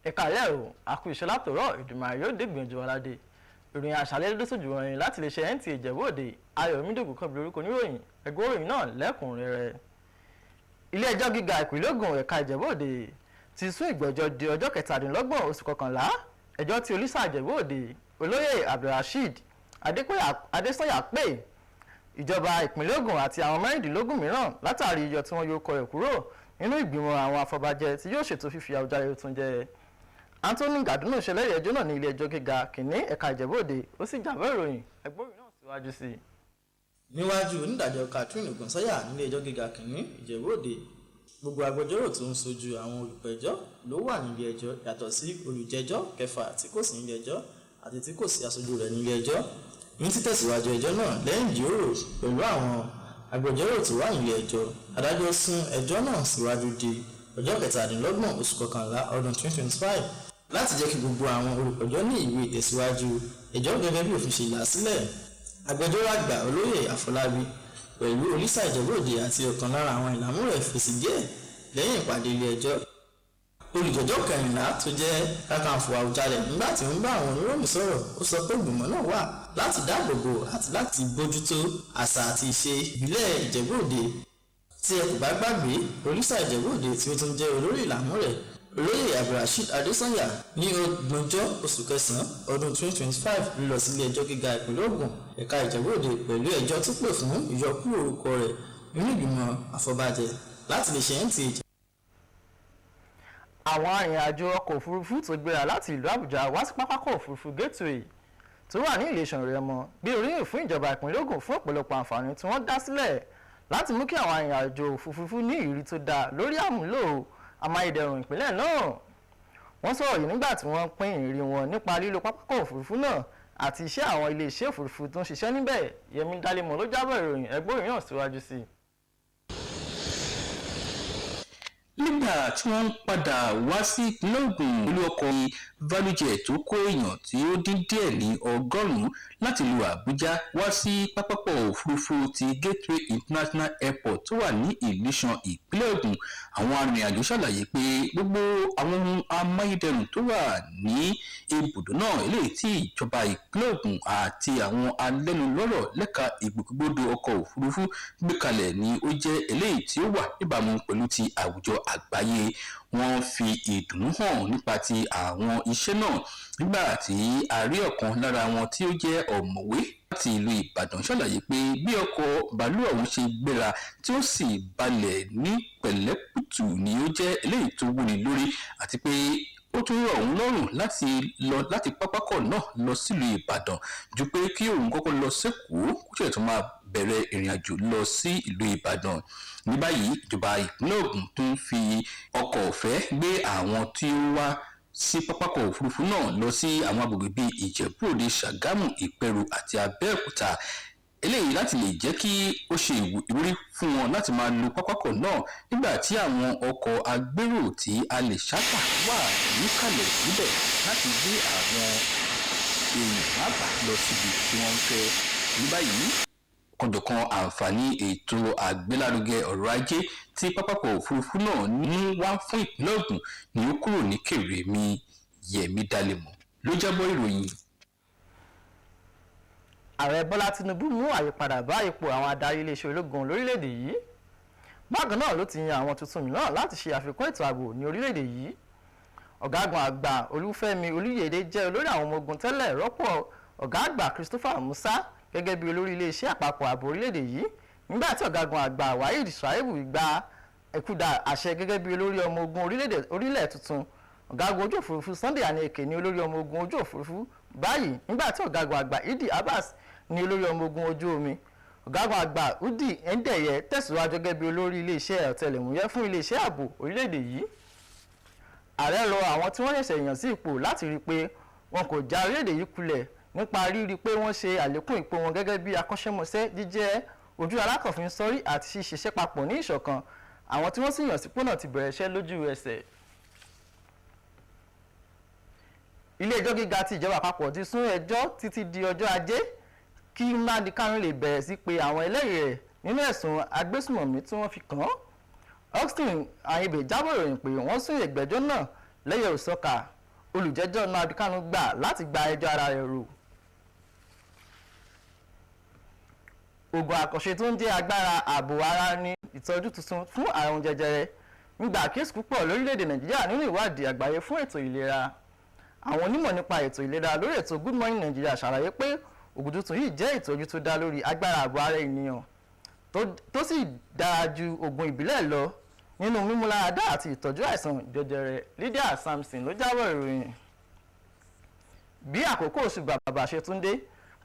Ẹ̀ka àlẹ́ o, àkú iṣẹ́ látòrọ̀ ìdùnmọ̀ yóò dé gbìyànjú aládé. Ìròyìn àṣálẹ́ ló sójú wọ̀nyí láti lè ṣe NTA Ìjẹ̀bú Òde. Ayọ̀mídògún kan bí orúkọ oníròyìn ẹgbẹ́ òròyìn náà lẹ́kùnrẹ́rẹ́. Ilé ẹjọ́ gíga ìpínlẹ̀ Ògùn ẹ̀ka Ìjẹ̀bú Òde ti sún ìgbẹ́jọ́ di ọjọ́ 27 oṣù kọkànlá. Ẹjọ́ tí Olísà Ìjẹ̀bú Òde, Olóyè Abdulrasheed Adésànyà pè ìjọba ìpínlẹ̀ Ògùn àti àwọn 16 mìíràn látàrí iyọ̀ tí wọ́n yọ ọkọ rẹ̀ kúrò nínú ìgbìmọ̀ àwọn afọbajẹ tí yóò ṣètò fífi Àwùjalẹ̀ tuntun jẹ. Anthony Gàdúnà ṣẹlẹ́rìí ẹjọ́ náà ní ilé ẹjọ́ gíga kìíní ẹ̀ka Ìjẹ̀bú Òde, ó sì jábọ̀ ìròyìn. Ẹgbẹ́ òròyìn náà síwájú sí i. Níwájú onídàájọ́ Catherine Ogunsanya nílé ẹjọ́ gíga kìíní Ìjẹ̀bú Òde, gbogbo agbẹjọ́rò tó ń sojú àwọn olùpẹ̀jọ́ ló wà nílé ẹjọ́ yàtọ̀ sí olùjẹ́jọ́ kẹfà tí kò sí nílé ẹjọ́ àti tí kò sí aṣojú rẹ̀ nílé ẹjọ́. Ní títẹ̀síwájú ẹjọ́ náà lẹ́yìn ìjíròrò pẹ̀lú àwọn agbẹjọ́rò tó wà nílé ẹjọ́, adájọ́ sún ẹjọ́ náà síwájú di ọjọ́ 27 oṣù kọkànlá ọdún 2025 láti jẹ́ kí gbogbo àwọn olùpẹ̀jọ́ ní ìwé ìtẹ̀síwájú ẹjọ́ gẹ́gẹ́ bí òfin ṣe là sílẹ̀. Agbẹjọ́rò àgbà Olóyè Àfọlábí pẹ̀lú Olísà Ìjẹ̀bú Òde àti ọ̀kan lára àwọn ìlàmú rẹ̀ fèsì díẹ̀ lẹ́yìn ìpàdé ilé ẹjọ́. Olùjẹ́jọ́ kẹrìnlá tó jẹ́ Kakanfò Àwùjalẹ̀ nígbà tí ó ń bá àwọn oníròyìn sọ̀rọ̀, ó sọ pé ìgbìmọ̀ náà wà láti dáàbò bò àti láti bójútó àṣà àti ìṣe ìbílẹ̀ Ìjẹ̀bú Òde. Tí ẹ kò bá gbàgbé, Olísà Ìjẹ̀bú Òde tí ó tún jẹ́ olórí ìlàmú rẹ̀, Olóyè Abdulrasheed Adésànyà, ní 30 oṣù kẹsàn-án ọdún 2025 ń lọ sílé ẹjọ́ gíga ìpínlẹ̀ Ògùn ẹ̀ka Ìjẹ̀bú Òde pẹ̀lú ẹjọ́ tó pè fún ìyọkúrò orúkọ rẹ̀ nínú ìgbìmọ̀ àfọbàjẹ́ láti lè ṣe NTA. Àwọn arìnrìn-àjò ọkọ̀ òfurufú tó gbéra láti ìlú Àbújá wá sí pápákọ̀ òfurufú Gateway tó wà ní Ìlẹ̀ṣàn Rẹ́mọ gbé oríyìn fún ìjọba ìpínlẹ̀ Ògùn fún ọ̀pọ̀lọpọ̀ àǹfààní tí wọ́n dá sílẹ̀ láti mú kí àwọn arìnrìn-àjò òfurufú ní ìrírí tó dáa lórí àmúlò amáyédẹrùn ìpínlẹ̀ náà. Wọ́n sọ̀rọ̀ yìí nígbà tí wọ́n pín ìrírí wọn nípa lílo pápákọ̀ òfurufú náà àti iṣẹ́ àwọn iléeṣẹ́ òfurufú tó ń ṣiṣẹ́ níbẹ̀. Yẹmí Dálẹ́mọ̀ ló jábọ̀ ìròyìn. Ẹgbẹ́ òròyìn náà síwájú sí i. Nígbà tí wọ́n ń padà wá sí ìpínlẹ̀ Ògùn pẹ̀lú ọkọ̀ ValueJet tó kó èèyàn tí ó dín díẹ̀ ní 100 láti ìlú Àbújá wá sí pápákọ̀ òfurufú ti Gateway International Airport tó wà ní Ìlíṣàn ìpínlẹ̀ Ògùn, àwọn arìnrìnàjò ṣàlàyé pé gbogbo àwọn ohun amáyédẹrùn tó wà ní ibùdó náà, eléyìí tí ìjọba ìpínlẹ̀ Ògùn àti àwọn alẹ́nulọ́rọ̀ lẹ́ka ìgbòkègbodò ọkọ̀ òfurufú gbé kalẹ̀ ni ó jẹ́ eléyìí tí ó wà níbàámu pẹ̀lú ti àwùjọ àgbáyé. Wọ́n fi ìdùnnú hàn nípa ti àwọn iṣẹ́ náà nígbà tí a rí ọ̀kan lára wọn tí ó jẹ́ ọ̀mọ̀wé láti ìlú Ìbàdàn ṣàlàyé pé bí ọkọ̀ bàálù ọ̀hún ṣe gbéra tí ó sì balẹ̀ ní pẹ̀lẹ́kùtù ni ó jẹ́ eléyìí tó wúni lórí, àti pé ó tún rọ̀ òun lọ́rùn láti lọ láti pápákọ̀ náà lọ sílùú Ìbàdàn ju pé kí òun kọ́kọ́ lọ sékòó kó ṣe tún máa bẹ̀rẹ̀ ìrìn àjò lọ sí ìlú Ìbàdàn. Ní báyìí, ìjọba ìpínlẹ̀ Ògùn tún fi ọkọ̀ ọ̀fẹ́ gbé àwọn tí ó wá sí pápákọ̀ òfurufú náà lọ sí àwọn agbègbè bíi Ìjẹ̀bú Òde, Ṣàgámù, Ìpẹ̀rù àti Abẹ́òkúta, eléyìí láti lè jẹ́ kí ó ṣe ìwúrí fún wọn láti máa lo pápákọ̀ náà nígbà tí àwọn ọkọ̀ agbérò tí a lè ṣátà wà níkàlẹ̀ níbẹ̀ láti gbé àwọn èèyàn pàápàá lọ síbi tí wọ́n ń fẹ́. Ní báyìí, kọjọ̀kan àǹfààní ètò àgbélárugẹ ọ̀rọ̀ ajé tí pápákọ̀ òfurufú náà ní wá fún ìpínlẹ̀ Ògùn ni ó kúrò ní Kèrèmí. Yẹmí Dálẹ́mọ̀ ló jábọ̀ ìròyìn. Ààrẹ Bọ́lá Tinubu mú àyípadà bá ipò àwọn adarí iléeṣẹ́ ológun lórílẹ̀‐èdè yìí. Bákan náà ló ti yan àwọn tuntun mìíràn láti ṣe àfikún ètò ààbò ní orílẹ̀‐èdè yìí. Ọ̀gágun àgbà Olúfẹ́mi Olúyèdè jẹ́ olórí àwọn ọmọ ogun tẹ́lẹ̀ rọ́pò ọ̀gá àgbà Christopher Musa gẹ́gẹ́ bí olórí iléeṣẹ́ àpapọ̀ ààbò orílẹ̀‐èdè yìí, nígbà tí ọ̀gágun àgbà Waheed Shuaibu gba ẹ̀kúdà àṣẹ gẹ́gẹ́ bí olórí ọmọ ogun orílẹ̀ tuntun. Ọ̀gágun ojú òfurufú Sunday Aneke ní olórí ọmọ ogun ojú òfurufú báyìí, nígbà tí ọ̀gágun àgbà Idi Abbas ní olórí ọmọ ogun ojú omi. Ọ̀gágun àgbà Udi Ndeye tẹ̀síwájú gẹ́gẹ́ bí olórí iléeṣẹ́ ọ̀tẹlẹ̀múyẹ́ fún iléeṣẹ́ ààbò orílẹ̀-èdè yìí. Ààrẹ rọ àwọn tí wọ́n ṣẹ̀ṣẹ̀ yàn sí ipò láti rí i pé wọn kò já orílẹ̀-èdè yìí kulẹ̀ nípa rírí pé wọ́n ṣe àlékún ipò wọn gẹ́gẹ́ bí akọ́ṣẹ́mọṣẹ́, jíjẹ́ ojú alákànfin sọ́rí àti ṣíṣiṣẹ́ papọ̀ ní ìṣọ̀kan. Àwọn tí wọ́n sì yàn sípò náà ti bẹ̀rẹ̀ iṣẹ́ lójú ẹsẹ̀. Ilé ẹjọ́ gíga ti ìjọba àpapọ̀ ti sún ẹjọ́ títí di ọjọ́ Ajé kí Nnamdi Kanu lè bẹ̀rẹ̀ sí pé àwọn ẹlẹ́rìí rẹ̀ nínú ẹ̀sùn agbésùmọ̀mí tí wọ́n fi kàn án. Austin Ayibe jábọ̀ ìròyìn pé wọ́n sún ìgbẹ́jọ́ náà lẹ́yẹ̀ òsọ́kà. Olùjẹ́jọ́ Nnamdi Kanu gbà láti gba ẹjọ́ ara rẹ̀ rò. Oògùn àkànṣe tó ń jẹ́ agbára ààbò ara ní ìtọ́jú tuntun fún àrùn jẹjẹrẹ ń gba àkíyèsí púpọ̀ lórílẹ̀‐èdè Nàìjíríà nínú ìwádìí àgbáyé fún ètò ìlera. Àwọn onímọ̀ nípa ètò ìlera lórí ètò Good Morning Nigeria ṣàlàyé pé oògùn tuntun yìí jẹ́ ìtọ́jú tó dá lórí agbára ààbò ara ènìyàn tó sì dára ju oògùn ìbílẹ̀ lọ nínú mímúláradá àti ìtọ́jú àìsàn jẹjẹrẹ. Lydia Samson ló jábọ̀ ìròyìn. Bí àkókò oṣù bàbà ṣe tún dé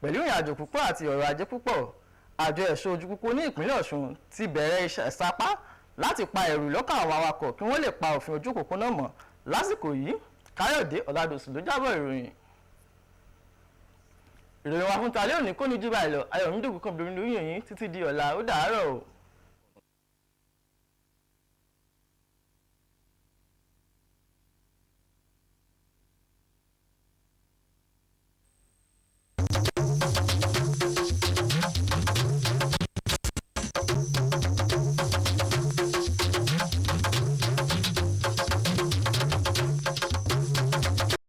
pẹ̀lú ìrìn àjò púpọ̀ àti ọ̀rọ̀ ajé púpọ̀, àjọ ẹ̀ṣọ́ ojú pópó ní ìpínlẹ̀ Ọ̀ṣun ti bẹ̀rẹ̀ iṣẹ́ sapá láti pa ẹ̀rù lọ́kàn àwọn awakọ̀ kí wọ́n lè pa òfin ojú òpópónà mọ́ lásìkò yìí. Káyọ̀dé Ọ̀làdọ̀sù ló jábọ̀ ìròyìn. Ìròyìn wa fún talẹ́ òní kò ní jù báyìí lọ. Ayọ̀mídé Ògúnkànbí lórí yìnyín títí di ọ̀la, ó dàárọ̀ o.